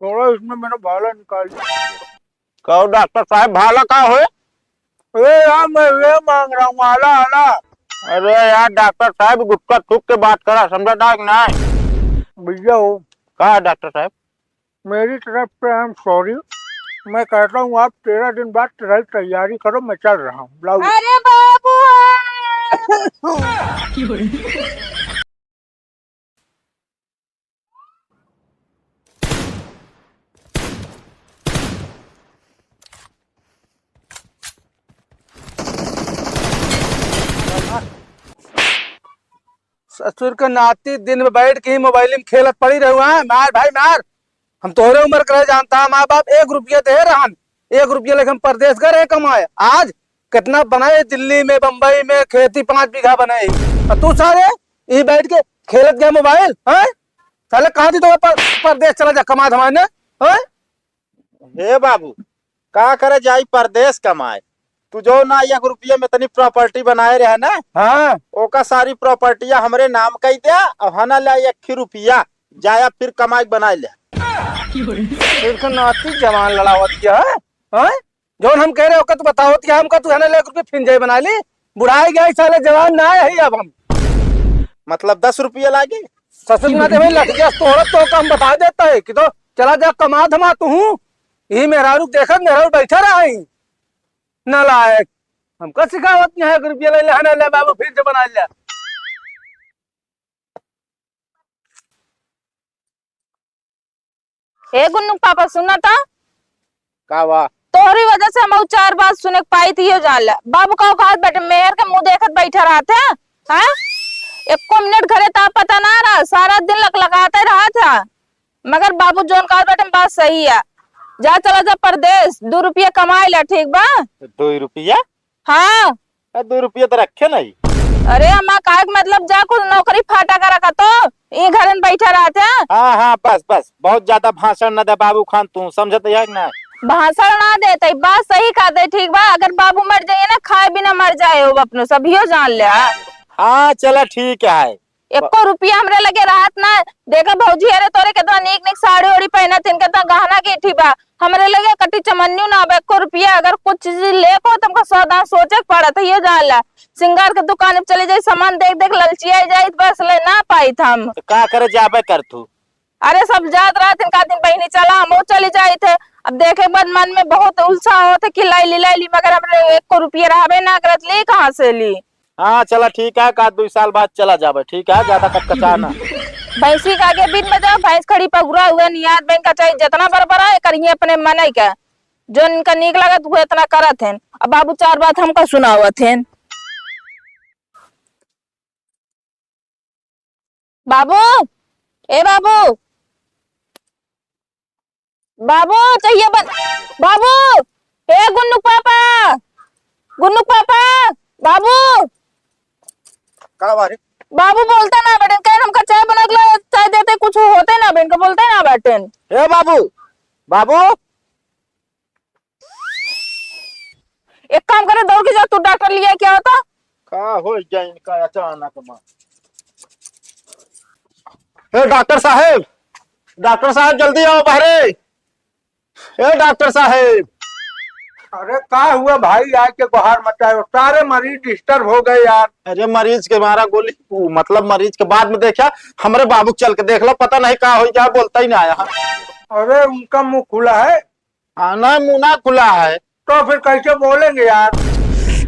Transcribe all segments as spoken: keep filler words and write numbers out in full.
थोड़ा इसमें मेरा भाला निकाल दो। कहो डॉक्टर साहब, भाला का होए? अरे यार, मैं ये मांग रहा हूँ, आला, आला। अरे यार डॉक्टर साहब, गुटखा थूक के बात करा, समझा था कि नहीं? भैया हो। का है डॉक्टर साहब? मेरी तरफ से I am sorry। मैं कहता हूँ, आप तेरह दिन बाद ट्राई तैयारी करो, मैं चल रहा हूँ। ब्लाउज। अरे बाबू! ससुर के नाती दिन में बैठ के ही मोबाइल में खेलत पड़ी रहू, हैं? मार भाई मार। हम तोहरे उम्र के रहे जानता, माँ बाप एक रुपया दे रहन, एक रुपया लेके हम परदेस गए रहे कमाए। आज कितना बनाए दिल्ली में, बम्बई में, खेती पाँच बीघा बनाए। और तू सारे यही बैठ के खेलत गया मोबाइल, हैं? साले कहाँ थी तो पर-, परदेस चला जा कमा धमाए ने, हैं? हे बाबू, का करे जाई परदेस कमाए? तू जो ना एक रुपया में इतनी प्रॉपर्टी बनाए रहे ना, हाँ। ओका सारी प्रॉपर्टिया हमरे नाम कई द्या और हना ले एक ही रुपया जाया फिर कमाई बनाए ले। फिर के नाती जवान लड़ावत क्या है? हैं? जौन हम कह रहे ओका तू बतावत क्या हमका, तू हना ले एक रुपया फिर जाए बना ली। बुढ़ाई गई साले, जवान ना है अब हम। मतलब दस रुपया लागी? ससुर ना देवे लग गया तोहरा तो हम बता देता है कि तो चला जा कमा धमा तू। यही मेहरारू देखत मेहरारू बैठा रहा है। नालायक, हमका सिखावत नहीं है, एक रुपया ले ले, हना ले बाबू, फिर से बना ले। ए गुन्नू पापा, सुना था? का बा? तोहरी वजह से हम ऊ चार बात सुने के पाई थी, यो जान ले। बाबू का औकात बैठे, मेहर के मुंह देखत बैठा रहा था, हैं? एको मिनट घरे ता पता ना रहा, सारा दिन लकलकाते रहा था। मगर बाबू जौन कहत बाटे बात सही है। जा चला जा परदेस, दू रुपया कमाई ला, ठीक बा? दू रुपया? हाँ। आ, दू रुपया तो रखे नहीं। अरे अम्मा, काहे के मतलब जा कुछ नौकरी फाटा करा का तो, ई घरन बैठा रहत है। हाँ, हाँ, बस, बस, बहुत ज्यादा भाषण न दे बाबू खान, तू समझत है कि ना? भाषण ना देते, बात सही कह दे, ठीक बा? अगर बाबू मर जाइए ना, खाए बिना मर जाए हो अपनो, सभियो जान ले। हाँ, चला ठीक है। एको रुपया हमरे लगे रहत ना। देखा भौजी, अरे तोरे केतना नीक नीक साड़ी ओड़ी पहनत हिन, केतना गहना गीठी बा, हमरे लगे कटी चमन्यू ना बा, एको रुपया। अगर कुछ चीज लेको तो हमका सौदा सोचे के पड़त है, ये जान ला। सिंगार के दुकान पे चले जाई, सामान देख देख ललचिया जाई, बस ले ना पाई था हम। तो का करे जाबे कर तू? अरे सब जात रहत हिन, का दिन बहिनी चला, हम चली जाई थे। अब देखे के बाद मन में बहुत उलसा होत है, खिलाई लिलाई ली, मगर हमरे एको रुपया रहबे ना करत, ली कहाँ से ली? हाँ, चला ठीक है, का दुई साल बाद चला जाबे, ठीक है, ज्यादा कचकचा ना। भैंसी के आगे बीन बजाओ, भैंस खड़ी पगुरा हुआ नियाद बन का चाही, जितना बरबरा है करिए अपने मनई के, जो इनका नीक लगत हुए इतना करत हैं। अब बाबू चार बात हमका सुनावत हैं। बाबू, ए बाबू, बाबू, चाहिए बन-, बाबू, ए गुन्नू पापा, गुन्नू पापा, बाबू। का बा रे? बाबू बोलते ना बटन, कहे हमका चाय बना के ला, चाय देते कुछ होते ना बटन, बोलते ना बटन। ए बाबू, बाबू। एक काम करे, दौड़ के जा, तू डॉक्टर लिया क्या होता? का हो गया इनका अचानक में? ए डॉक्टर साहेब, डॉक्टर साहेब जल्दी आओ बाहरे। ए डॉक्टर साहेब। अरे का हुआ भाई, आके गुहार मचाए हो, सारे मरीज डिस्टर्ब हो गए यार। अरे मरीज के मारा गोली, उ, मतलब मरीज के बाद में देखा, हमरे बाबू के चल के देख लो, पता नहीं का हो गया, बोलता ही ना आया। अरे उनका मुंह खुला है। हाँ, ना, मुंह ना खुला है। तो फिर कैसे बोलेंगे यार?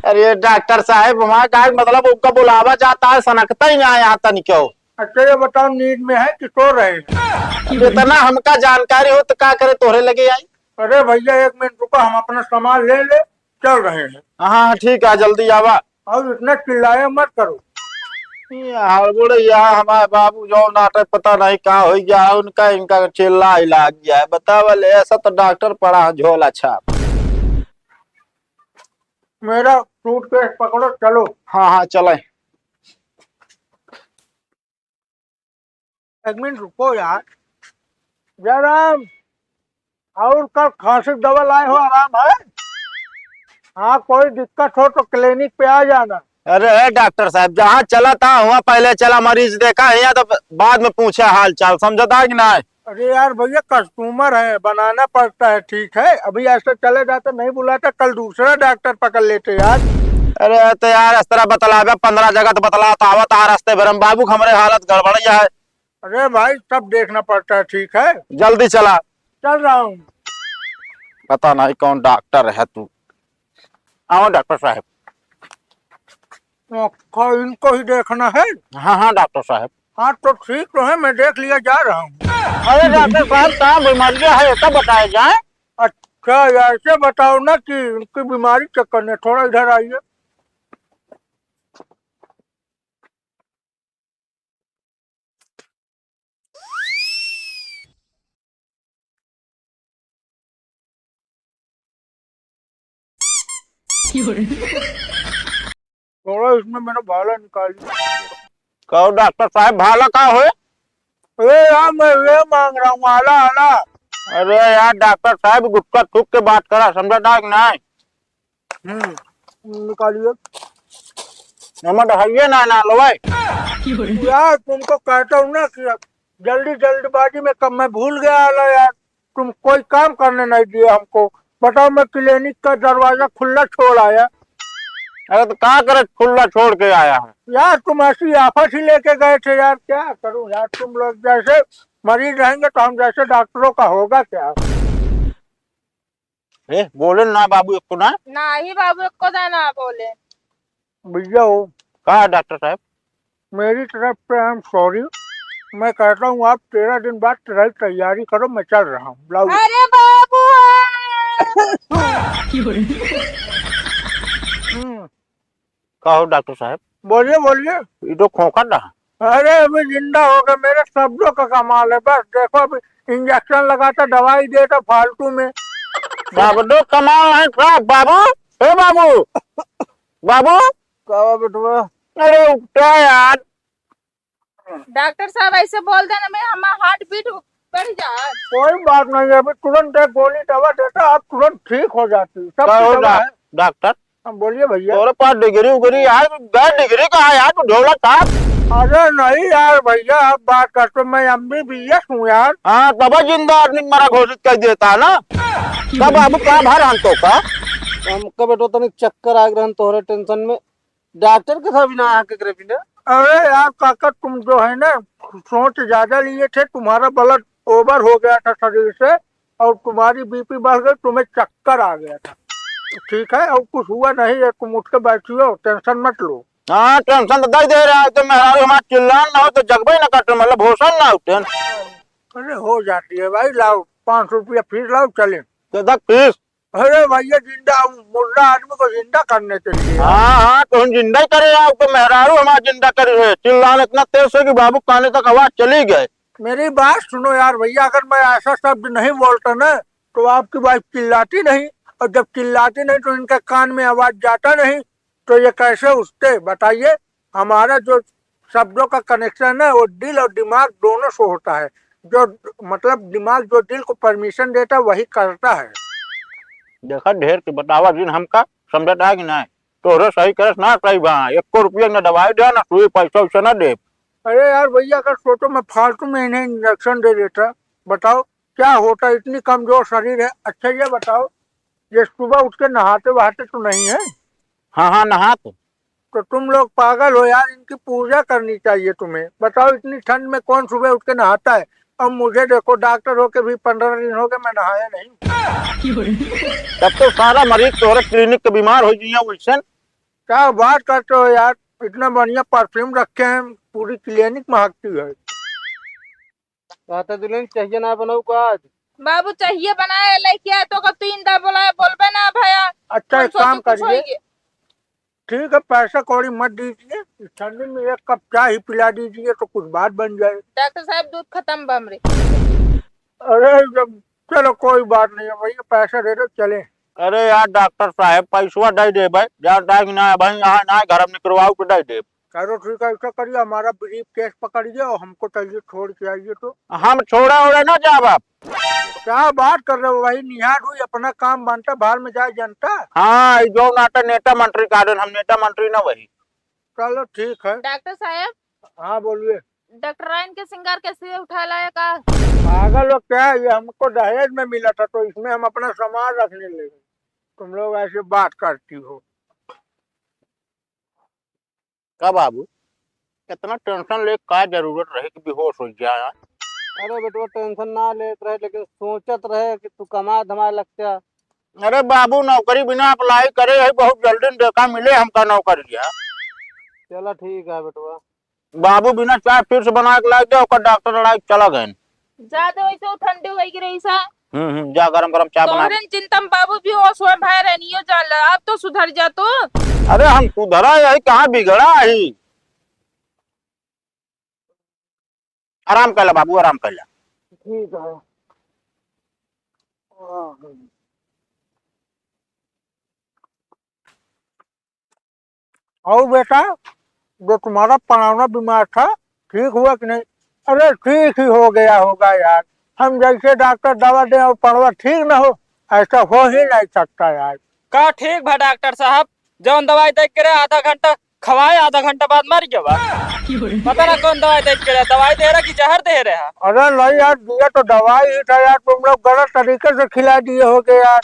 अरे डॉक्टर साहेब, वहाँ का मतलब उनका बुलावा जाता है, सनकता ही ना यहाँ तनिको। अच्छा ये बताओ, नींद में है कि सो रहे हैं? अब इतना हमका जानकारी हो तो का करे तोहरे लगे आई? अरे भैया एक मिनट रुको, हम अपना सामान ले ले, चल रहे हैं। हाँ, हाँ, ठीक है, जल्दी आवा। और इतना चिल्लाया मत करो। ये हड़बड़ यार, हमारे बाबू जो नाटक पता नहीं का हो गया है उनका, इनका चिल्ला ही लाग गया है। बतावल, ऐसा तो डॉक्टर पड़ा है झोला छाप। मेरा सूटकेस पकड़ो, चलो। हाँ, हाँ, चले। एक मिनट रुको यार। जयराम, और का खांसी दवा लाए हो, आराम है? हाँ, कोई दिक्कत हो तो क्लिनिक पे आ जाना। अरे डॉक्टर साहब, जहाँ चला था वहाँ पहले चला, मरीज देखा है यहाँ तो बाद में पूछे हाल चाल, समझता है कि ना? अरे यार भैया, कस्टमर है, बनाना पड़ता है, ठीक है। अभी ऐसे चले जाते, नहीं बुलाते, कल दूसरा डॉक्टर पकड़ लेते यार। अरे तो यार, इस तरह बतलावे, पन्द्रह जगह तो बतलात आवत आ, रास्ते भर में बाबू, हमरे हालत गड़बड़ है। अरे भाई, सब देखना पड़ता है, ठीक है। जल्दी चला। चल रहा हूँ। पता नहीं कौन डॉक्टर है तू। आओ डॉक्टर साहब। अच्छा, इनको ही देखना है? हाँ, हाँ, डॉक्टर साहब। हाँ, तो ठीक तो है, मैं देख लिया, जा रहा हूँ। अरे डॉक्टर साहब, कहाँ बीमारियाँ है, ऐसा बताया जाए। अच्छा, ऐसे बताओ ना कि इनकी बीमारी चेक करने, थोड़ा इधर आइए। थोड़ा इसमें मेरा भाला निकाल। कहो डॉक्टर साहब, भाला का होए? ए यार, मैं ये मांग रहा हूँ, आला, आला। अरे यार डॉक्टर साहब, गुटखा थूक के बात करा, समझा था कि नहीं? हम्म, निकालिए। नमक हइये ना, ना लो भाई। यार, तुमको कहता हूँ ना कि जल्दी, जल्दबाजी में कब मैं भूल गया आला यार, तुम कोई काम करने नहीं दिए हमको। बताओ, मैं क्लिनिक का दरवाजा खुला छोड़ आया। अरे तो का करे खुला छोड़ के आया है? यार, तुम ऐसी आफत ही लेके गए थे यार, क्या करूँ यार, तुम लोग जैसे मरीज रहेंगे तो हम जैसे डॉक्टरों का होगा क्या? ए, बोले ना बाबू, एको ना। नाही बाबू, एको दाना बोले। भैया हो। का है डॉक्टर साहब? मेरी तरफ से I am sorry। मैं कहता हूँ, आप तेरह दिन बाद ट्राई तैयारी करो, मैं चल रहा हूँ। लाओ। अरे बाबू! हम्म। का हो डॉक्टर साहब? बोलिए, बोलिए। ये तो खोखा था। अरे, अभी जिंदा हो गए, मेरे शब्दों का कमाल है। बस देखो, अभी इंजेक्शन लगाता, दवाई देता फालतू में। शब्दों का कमाल है साहब। बाबू, ए बाबू, बाबू। का हुआ बेटवा? अरे उठा यार। डॉक्टर साहब ऐसे बोल देना, मैं, हमारा हार्ट बीट बढ़ जा। कोई बात नहीं है, अभी तुरंत एक गोली दवा देता, आप तुरंत ठीक हो जाती, सब का हो दवा डॉक-, है। डॉक्टर? हाँ, बोलिए भैया। तोरे पास डिग्री उगरी यार, गैर डिग्री का है यार, तू ढोलक था। अरे नहीं यार भैया, आप बात करते, मैं एमबीबीएस हूँ यार। हाँ, तब जिंदा आदमी मरा घोषित कर देता है ना। तब बाबू का भर हम तो का? हमका बेटो तनिक चक्कर आ गए तोहरे टेंशन में। डॉक्टर के साथ भी ना आके करे बिना। अरे यार काका, तुम जो है ना, सोच ज्यादा लिए थे, तुम्हारा ब्लड ओवर हो गया था शरीर से और तुम्हारी बीपी बढ़ गई, तुम्हें चक्कर आ गया था। ठीक है, और कुछ हुआ नहीं है, तुम उठ के बैठी हो, टेंशन मत लो। हाँ, टेंशन तो दे दे रहा है, तो मेहरारू हमार चिल्लान ना हो तो जगबे ना करते, मतलब होशन ना उठे। अरे हो जाती है भाई, लाओ पाँच सौ रुपया फीस लाओ, चले। तो तक फीस? अरे भैया, जिंदा, मुर्दा आदमी को जिंदा करने के लिए। हाँ, हाँ, तो हम जिंदा ही करे, आपको मेहरारू हमारा जिंदा करे है। चिल्लान इतना तेज से कि बाबू काने तक आवाज चली गए। मेरी बात सुनो यार भैया, अगर मैं ऐसा शब्द नहीं बोलता ना, तो आपकी वाइफ चिल्लाती नहीं, और जब चिल्लाती नहीं, तो इनका कान में आवाज जाता नहीं, तो ये कैसे उठते, बताइए? हमारा जो शब्दों का कनेक्शन है, वो दिल और दिमाग दोनों से होता है। जो, मतलब, दिमाग जो दिल को परमिशन देता है, वही करता है। देखा, ढेर के बतावा जिन हमका, समझता है कि नहीं? तोहरे सही करस ना सही बा, एको रुपया न दवाई दे, ना सुई पैसा वैसा ना दे। अरे यार भैया, अगर सोचो मैं फालतू में इन्हें इंजेक्शन दे देता, बताओ क्या होता? इतनी कमजोर शरीर है। अच्छा ये बताओ, ये सुबह उठ के नहाते वहाते तो नहीं है? हाँ, हाँ, नहात। तो तुम लोग पागल हो यार, इनकी पूजा करनी चाहिए तुम्हें। बताओ, इतनी ठंड में कौन सुबह उठ के नहाता है? अब मुझे देखो, डॉक्टर होके भी पन्द्रह दिन हो गए, मैं नहाया नहीं। तब तो सारा मरीज तोहरे क्लिनिक के बीमार हो गया वैसे। क्या बात करते हो यार, इतना बढ़िया परफ्यूम रखे हैं, पूरी क्लिनिक महकती है। कहते दुल्हन चाहिए ना बनाऊ का आज? बाबू चाहिए बनाए लेके आए तो का तीन दा बोलाए, बोलबे ना भया। अच्छा, हम एक काम सोचू कुछ करिए। होइए। ठीक है, पैसा कौड़ी मत दीजिए, इस ठंडी में एक कप चाय ही पिला दीजिए तो कुछ बात बन जाए। डॉक्टर साहब, दूध खत्म बा हमरे। अरे, जब, चलो, कोई बात नहीं है भैया, पैसा दे दो, चले। अरे यार, डॉक्टर साहब, पैसवा दे देबे, जा, दे ना, भाई, यहाँ ना, घर में निकलवाओ के दे देब। चलो ठीक है, ऐसा करिए, हमारा ब्रीफ केस पकड़िए और हमको चलिए छोड़ के आइए तो। हम छोड़ा ओड़ा ना जाब आप। क्या बात कर रहे हो भाई, निहार हुई, अपना काम बनता, बाहर में जाए जनता। हाँ, ई जो नाटा नेता मंत्री का आदमी, हम नेता मंत्री ना वही। चलो ठीक है। डॉक्टर साहब। हाँ, बोलिए। डॉक्टराइन के सिंगार कैसे उठा लाया का? पागल हो क्या? ये हमको दहेज में मिला था, तो इसमें हम अपना सामान रखने ले गए। तुम लोग ऐसे बात करती हो। का बाबू, इतना टेंशन ले का जरूरत रहे कि बेहोश हो जाए? अरे बेटवा, टेंशन ना लेत रहे, लेकिन सोचत रहे कि तू कमा धमा लगता। अरे बाबू, नौकरी बिना अप्लाई करे है, बहुत जल्दी देखा मिले हमका नौकरिया। चला ठीक है बेटवा। बाबू बिना चाय फिर से बना के लाए दे, ओकर डॉक्टर लड़ाई चला गए। जा दे, वैसे वो ठंडी होई गिरी सा। हम्म, हम्म, जा गरम गरम चाय बना। तोहरे चिंता में बाबू भी होश हुए भय रहनियो जाला, अब तो सुधर जा तू। अरे हम सुधरा यही कहाँ बिगड़ा ही। आराम कर ला बाबू, आराम कर ला। ठीक है। और बेटा, जो तुम्हारा पड़ावना बीमार था, ठीक हुआ कि नहीं? अरे, ठीक ही हो गया होगा यार। हम जैसे डॉक्टर दवा दें और पड़वा ठीक ना हो, ऐसा हो ही नहीं सकता यार। का ठीक भा डॉक्टर साहब, जौन दवाई दे के रहे आधा घंटा खवाए, आधा घंटा बाद मर गया बा। पता ना कौन दवाई दे के रहे, दवाई दे रहा कि जहर दे रहा। अरे नहीं यार, दिया तो दवाई ही था यार, तुम लोग गलत तरीके से खिला दिए होगे यार।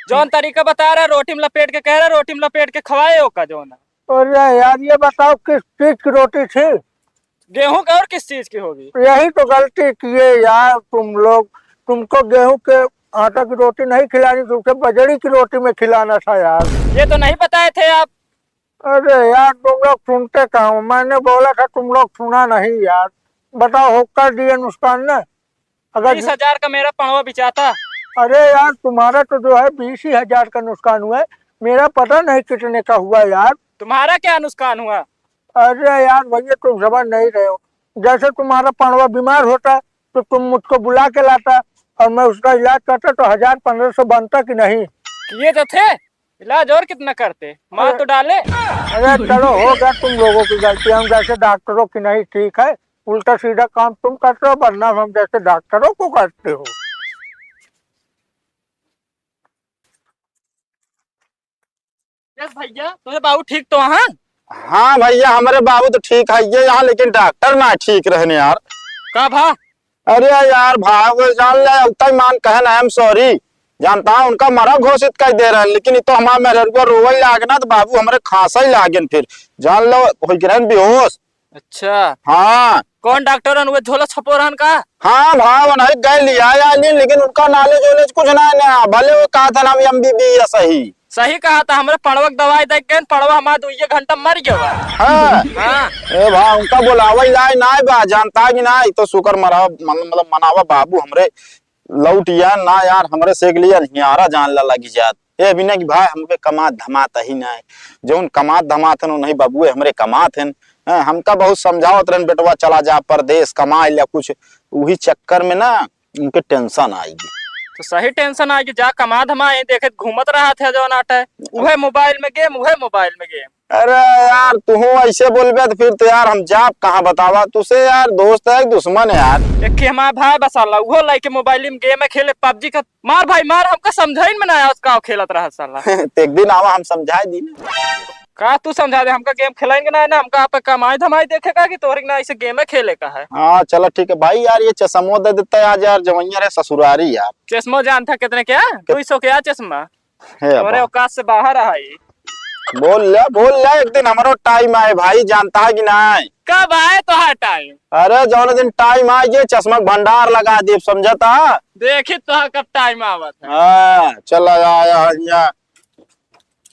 जौन तरीका बता रहा, रोटी में लपेट के कह रहा, रोटी में लपेट के खवाए ओका जौन। अरे यार, ये बताओ किस चीज की रोटी थी? गेहूं का और किस चीज की होगी? यही तो गलती किए यार तुम लोग। तुमको गेहूं के आटा की रोटी नहीं खिलानी, तुमसे बजड़ी की रोटी में खिलाना था यार। ये तो नहीं बताए थे आप। अरे यार, तुम लोग सुनते कहाँ हो? मैंने बोला था, तुम लोग सुना नहीं यार। बताओ, हो कर दिए नुकसान ना। अगर बीस हजार का मेरा पड़वा बिचाता। अरे यार, तुम्हारा तो जो है बीस ही हजार का नुकसान हुआ है, मेरा पता नहीं कितने का हुआ यार। तुम्हारा क्या नुकसान हुआ? अरे यार भैया, तुम समझ नहीं रहे हो। जैसे तुम्हारा पड़वा बीमार होता तो तुम मुझको बुला के लाता और मैं उसका इलाज करता तो हजार पन्द्रह सौ बनता कि नहीं? किए तो थे, इलाज और कितना करते, मार अरे, तो डाले। अरे चलो, हो गया तुम लोगों की गलती, हम जैसे डॉक्टरों की नहीं ठीक है, उल्टा सीधा काम तुम करते हो, बदनाम हम जैसे डॉक्टरों को करते हो। यस भैया, तुम्हें बाबू ठीक तो हाँ? हाँ भैया, हमारे बाबू तो ठीक है ये यहाँ, लेकिन डॉक्टर ना ठीक रहने यार। का भा? अरे यार भाव जान ले, उतना ही मान कहन, I am sorry। जानता हूँ उनका मरा घोषित कर दे रहे हैं, लेकिन ये तो हमारे मेहररुआ रोवे लागे ना तो बाबू हमारे खांसा ही लागेन फिर। जान लो, हो गए रहन बेहोश। अच्छा। हाँ। कौन डॉक्टर हन, वो झोला छपो रहन का? हाँ भाव नहीं गए लिया आलिन, लेकिन उनका knowledge वॉलेज कुछ ना है ना, भले वो कहा था ना एमबीबीएस ही। सही कहा था, हमरे पड़वा के दवाई दे के पड़वा हमार दुइये घंटा मर गया बा। हाँ। हाँ। ए भा, उनका बोलावा इलाज नाय बा, जानता कि नाय, तो शुक्र मनावा, मन-, मतलब मनावा बाबू हमरे लौट या ना यार, हमरे से के लिए नियारा जान ला लगी जात। ए बिना कि भाई हमके कमात धमात ही नाय, जौन कमात धमात हन, उन्हीं बाबुए हमरे कमात हन। हाँ, हमका बहुत समझावत रहन, "बेटवा चला जा परदेस, कमा लिया कुछ", उही चक्कर में ना उनके टेंशन आएगी। तो सही टेंशन आएगी, जा कमा धमा, यहीं देखे घूमत रहा थे जौन आटे, उहे मोबाइल में गेम, उहे मोबाइल में गेम। अरे यार, तुहू ऐसे बोलबे तो फिर तो यार हम जाब कहाँ बतावा तुसे यार, दोस्त है कि दुश्मन है यार? एक के हमार भाई बसाला, उहो लइके मोबाइल में गेम खेले, पबजी का। मार भाई मार, हमका समझाइन में ना आया उसका खेलत रहा साला। तो एक दिन आवा, हम समझाए दी ना। का तू समझा दे, हमका गेम खेलाएंगे ना, ना हमका आप कमाई धमाई देखे का कि तोहरे ना ऐसे गेम खेले का है। हाँ चलो ठीक है भाई, यार ये चश्मो दे देता है आज यार, जवैया रे ससुरारी यार। चश्मो जान था कितने क्या? कित- दो सौ क्या चश्मा? हे तोरे बाबा। औकात से बाहर है। बोल ले, बोल ले, एक दिन हमरो टाइम आए भाई, जानता है कि नाय? कब आए तोहार टाइम? अरे जौन दिन टाइम आए, ये चश्मा के भंडार लगा दे, समझता? देखी तोहार कब टाइम आवत है। हाँ, चला आया, आया,